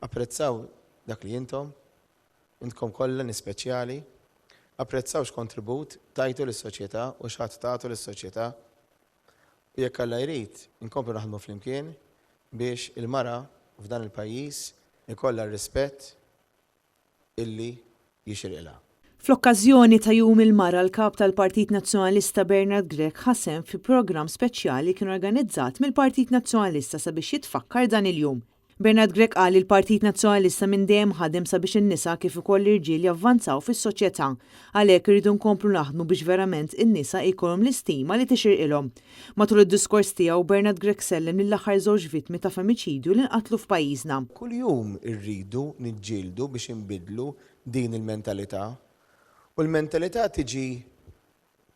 Apprezzaw dak li intom, intkom kollha nies speċjali, apprezzaw x'kontribut tajtu lis-soċjetà u x'ħadd tagħtu lis-soċjetà. U jekk Alla jrid, inkomplu naħdmu flimkien biex il-mara f'dan il-pajjiż ikollha r-rispett illi jixirqilha. Fl-okkażjoni ta' Jum il-Mara l-Kap tal-Partit Nazzjonalista Bernard Grech ħa sehem fi programm speċjali li kien organizzat mill-Partit Nazzjonalista sabiex jitfakkar dan il-jum. Bernard Grech qal li l-Partit Nazzjonalista minn dejjem ħadem sabiex in-nisa kif ukoll l-irġiel javvanzaw fis-soċjetà. Għalhekk irridu nkomplu naħdmu biex verament in-nisa jkollhom l-istima li tixirqilhom. Matul id-diskors tiegħu, Bernard Grech sellem lill-aħħar żewġ vittmi ta' femiċidju li nqatlu f'pajjiżna. Kuljum irridu niġġieldu biex inbiddlu din il-mentalità. U l-mentalità tiġi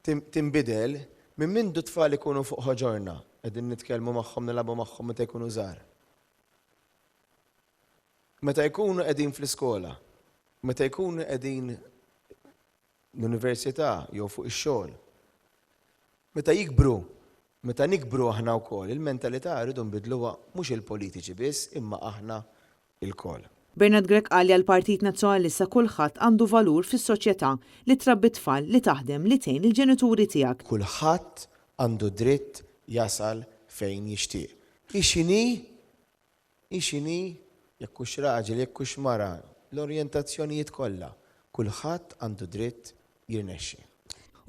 tinbidel minn mindu t-tfal ikunu fuq ħoġorna, qegħdin nitkellmu magħhom, nilagħbu magħhom meta jkunu żgħar. Meta jkunu qegħdin fl-iskola, meta jkunu qegħdin l-università jew fuq ix-xogħol. Meta jikbru, meta nikbru aħna wkoll, il-mentalità rridu nbiddluha mhux il-politiċi biss imma aħna lkoll. Bernard Grech qal li għall-Partit Nazzjonalista kulħadd għandu valur fis-soċjetà, li trabbi t-tfal, li taħdem, li tgħin lill-ġenituri tiegħek. Kulħadd għandu dritt jasal fejn jixtieq. Hi x'inhi, hi x'inhi, jekk hux raġel, jekk hux mara, l-orjentazzjonijiet kollha, kulħadd għandu dritt jirnexxi.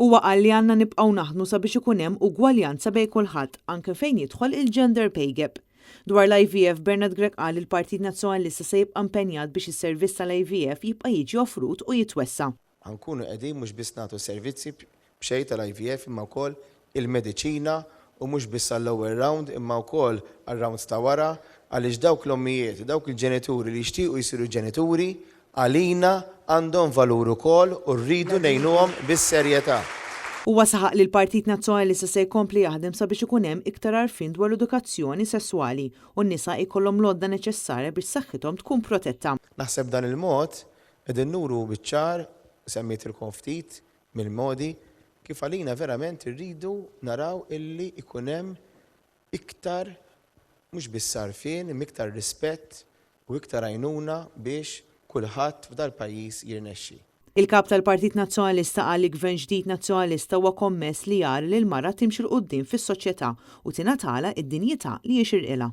Huwa qal li għandna nibqgħu naħdmu sabiex ikun hemm ugwaljanza bejn kulħadd, anke fejn jidħol il-gender pay gap. Dwar l-IVF, Bernard Grech qal li l-Partit Nazzjonalista se jibqa' impenjat biex is-servizz tal-IVF jibqa' jiġi offrut u jitwessa'. Ħa nkunu qegħdin mhux biss nagħtu servizzi b'xejn tal-IVF imma wkoll il-mediċina u mhux biss għall-ewwel round imma wkoll għar-rounds ta' wara għaliex dawk l-ommijiet u dawk il-ġenituri li jixtiequ jsiru ġenituri għalina għandhom valur ukoll u rridu ngħinuhom bis-serjetà. Huwa saħaq li l-Partit Nazzjonalista se jkompli jaħdem sabiex ikun hemm iktar għarfien dwar l-edukazzjoni sesswali u n-nisa jkollhom l-għodda neċessarja biex saħħithom tkun protetta. Naħseb b'dan il-mod qegħdin nuru biċ-ċar, semmejtilkom ftit mill-modi, kif għalina verament irridu naraw illi jkun hemm iktar mhux biss għarfien imma iktar rispett u iktar għajnuna biex kulħadd f'dal-pajjiż jirnexxi. Il-Kap tal-Partit Nazzjonalista qal li Gvern ġdid Nazzjonalista huwa kommess li jara li l-mara timxi 'l quddiem fis-soċjetà u tingħatalha d-dinjità li jixirqilha.